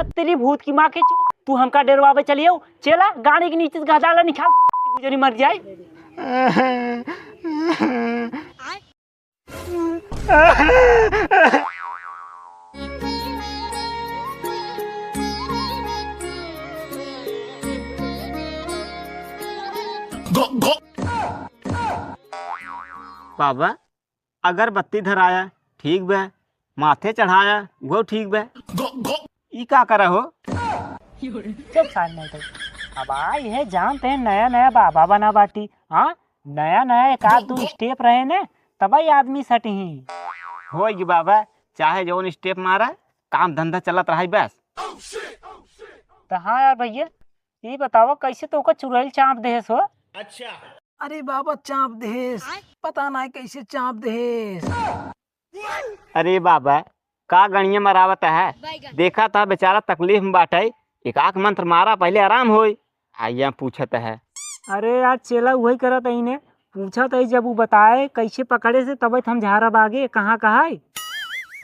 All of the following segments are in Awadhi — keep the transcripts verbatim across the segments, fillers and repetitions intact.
तेरी भूत की माँ के चू, तू हमका डेरवावे चलियो। चेला, गाड़ी के नीचे से गहदाला निकाल, बुजरी मर जाए। बाबा, अगरबत्ती धराया, ठीक बा, माथे चढ़ाया, वो ठीक बा। ई का करा हो? चुप सार नहीं तो। अब आ, यह जानते हैं, नया नया बाबा बना बाटी। हाँ, नया नया एक आध दू स्टेप रहे ने, तबई आदमी सटही। होई गी बाबा, चाहे जौन स्टेप मारा, काम धंधा चलत रही बस। तो हाँ यार भैया, ई बतावा, कैसे तोका चुड़ैल चाँप देहेस हो? अच्छा। अरे बाबा, चाँप देहेस, पता नाहीं कैसे चाँप देहेस। अरे बाबा, का गणिया मरावत है? देखा था बेचारा तकलीफ में बाटे, एक आख मंत्र मारा, पहले आराम होई। आ या पूछत है। अरे यार चेला, उहई करत हई ने, पूछत हई, जब उ बताए कैसे पकड़े से, तबे त हम झारब आगे, कहाँ कहाँ है?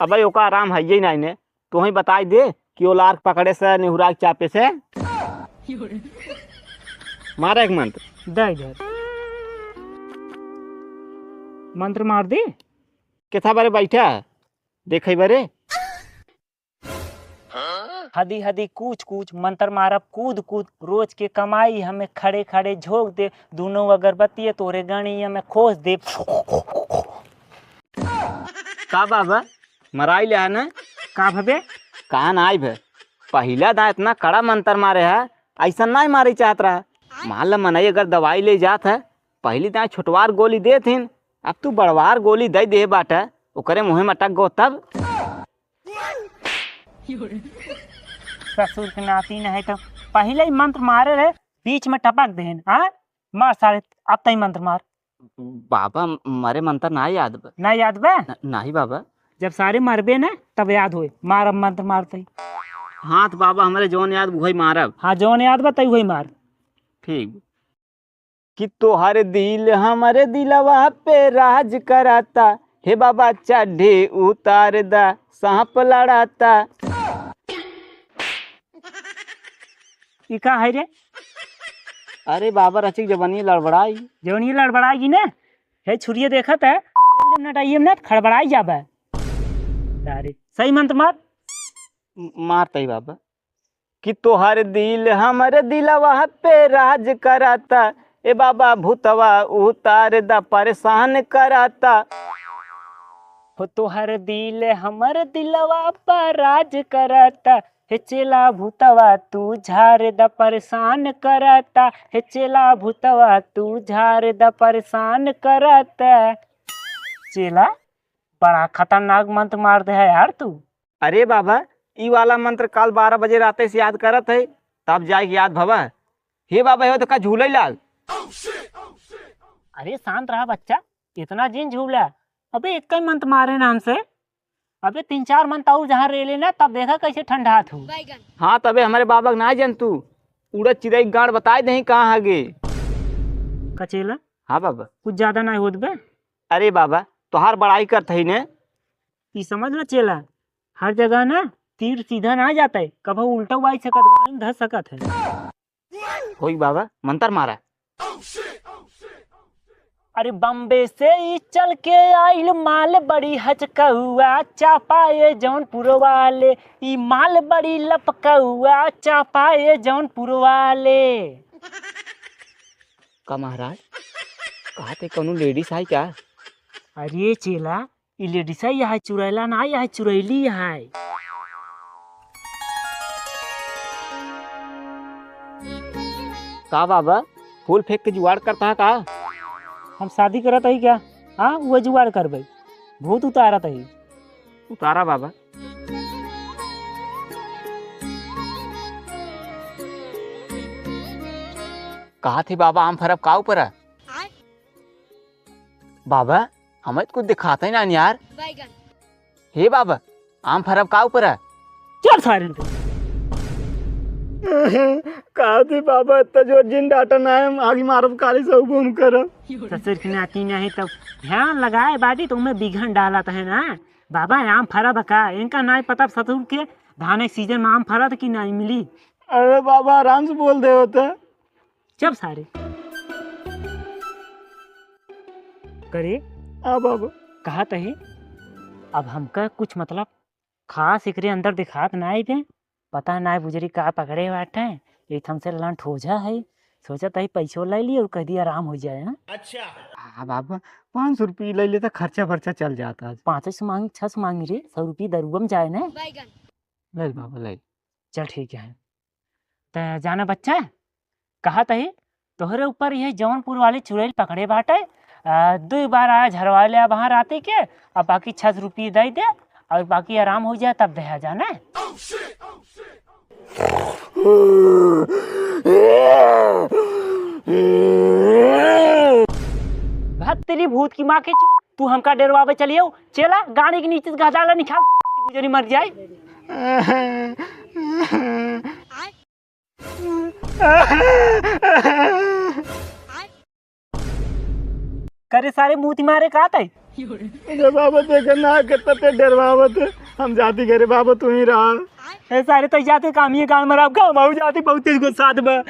अबे ओका आराम हइये नाहीं ने, तोहई बताई दे कि ओ लार पकड़े से, निहुरा के चापे से। मारा एक मंत्र। दे इधर। मंत्र मार दे। केथा बारे बैठा, देखे बारे। हदी हदी कूच कूच, मंत्र मारब कूद कूद, रोज के कमाई हमें खड़े खड़े झोंक दे, दूनों अगरबत्ती तोरे गणिया में खोस दे। का बाबा, मराई ले है ना? का भबे? का नाई भे, पहिला दांय इतना कड़ा मंत्र मारे है, ऐसा नाई मारे चाहत रहा। मान ला मनई अगर दवाई ले जात है, पहली दांय छोटवार गोली देत हिन, अब तू बड़वार गोली दे दे बाटा, ओकरे मुँहे में अटक गो तब। ससुर के नाती नहीं तो पहले ही मंत्र मारे रहे, बीच में टपक देन। हाँ, मार सारे, अब तई मंत्र मार। बाबा, मरे मंत्र ना याद बा। ना याद बा? न-, नाही बाबा। जब सारे मरबे ना, तब याद होए। मार अब मंत्र मार तई। हाँ तो बाबा, हमरे जौन याद उहई मारब। हाँ, जौन याद बा तई उहई मार। ठीक। कि तोहर दिल हमरे दिलवा पे राज कराता, हे बाबा चड्ढी उतार दा, सांप लड़ाता। ई का है रे? अरे बाबा, रचिक जवानी लड़बड़ाई। जवानी लड़बड़ाई ने, हे छुरिये देखत है, नटाइए में खड़बड़ाई जाबे। अरे सही मंत्र मार। म-, मार तई बाबा। कि तोहर दिल हमरे दिलवा पे राज कराता, ए बाबा भूतवा उतार दा, परेशान कराता। हो तोहर दिल हमर दिलवा पर राज कराता, हे चेला भूतवा तू झार दा, परेशान कराता, हे चेला भूतवा तू झार दा, परेशान कराता। चेला, बड़ा खतरनाक मंत्र मार दे है यार तू। अरे बाबा, ई वाला मंत्र काल बारह बजे राते से याद करत है, तब जाइके याद भवा। हे बाबा, हो तो का झूले लाग। अरे शांत रहा बच्चा, इतना जिन झूला। अबे एक ही मंत्र मारे ना हमसे, अबे तीन चार मंत्र और जहाँ रेले ना, तब देखा कैसे ठंडा तू। हाँ, तबे हमरे बाबा के ना जन तू, उड़द चिरई गाड़ बताए दही कहाँ हगे। कचेला। हाँ बाबा। कुछ ज्यादा ना होत बे। अरे बाबा, तोहार बड़ाई करत हई ने। ई समझ ना चेला, हर जगह ना तीर सीधा ना जाता है, कभो उल्टा उबाई सकत, गाड़ी में धस सकत है। होई बाबा, मंतर मारा। अरे बम्बे से ई चल के आइल माल बड़ी हचकउआ, चापा ये जौनपुर वाले, ई माल बड़ी लपकउआ, चापा ये जौनपुर वाले। का महाराज, कहा थे कौनो लेडीज आई क्या? अरे चेला, ई लेडीज आई, यह चुड़ैला ना, यह चुड़ैली है। का बाबा, फूल फेंक के जुगाड़ करता है का? हम शादी करत हई क्या? हाँ, वो जुगाड़ करबे, भूत उतारत हई। उतारा बाबा। कहा थे बाबा, आम फरब का ऊपर है? बाबा, हमें तो कुछ दिखाता ही ना यार। हे बाबा, आम फरब का ऊपर है? चल सारे इनको। कहा थे बाबा, इतना जोर जिन डांटा ना है, हम आगे मारब काली से उबो हम करब। ससुर की नाती नहीं तो ध्यान लगाए बाटी तो मैं बिघन डालत है ना। बाबा, आम फरा बा का? इनका नाई पता ससुर के धान के सीजन में आम फरा त कि नाई मिली? अरे बाबा, आराम से बोल दे होता। चुप सारे। करे। हाँ बाबा। कहा तही, अब हमका कुछ मतलब खास एकरे अंदर दिखात नाई बे। पता नाई बुजरी का पकड़े बाटे। एक हमसे लंठ ओझा है, सोचत है पैसो ले ली और कह दिया आराम हो जाए, हाँ? अच्छा। हाँ बाबा, पाँच सौ रुपये ले लेता, खर्चा बर्चा चल जाता। पाँच सौ मांगी, छह सौ मांगी रे, सौ रुपये दरुआ में जाए ना। ले ले बाबा, ले ले। चल ठीक है। त जाना बच्चा, कहा तही तोहरे ऊपर ये जौनपुर वाली चुड़ैल पकड़े बाटे, आ, दुई बार आया झरवा ले अब हाँ राती के, अब बाकी छह सौ रुपये दे दे और बाकी आराम हो जाए तब दे जाना। भाग तेरी भूत की माँ के चू, तू हमका डरवावे चलियो, चला गाड़ी के नीचे से गदाला निकाल, बुजरी मर जाए। करे सारे मुंह मारे का तय? अरे बाबा, देखे ना, कितना ते डरवावत है। हम जाती घरे बाबा, तू ही रहा। ए सारे, तय जाते काम ये गान मराब का, हम जाती बहुत तेज गुस्सा में।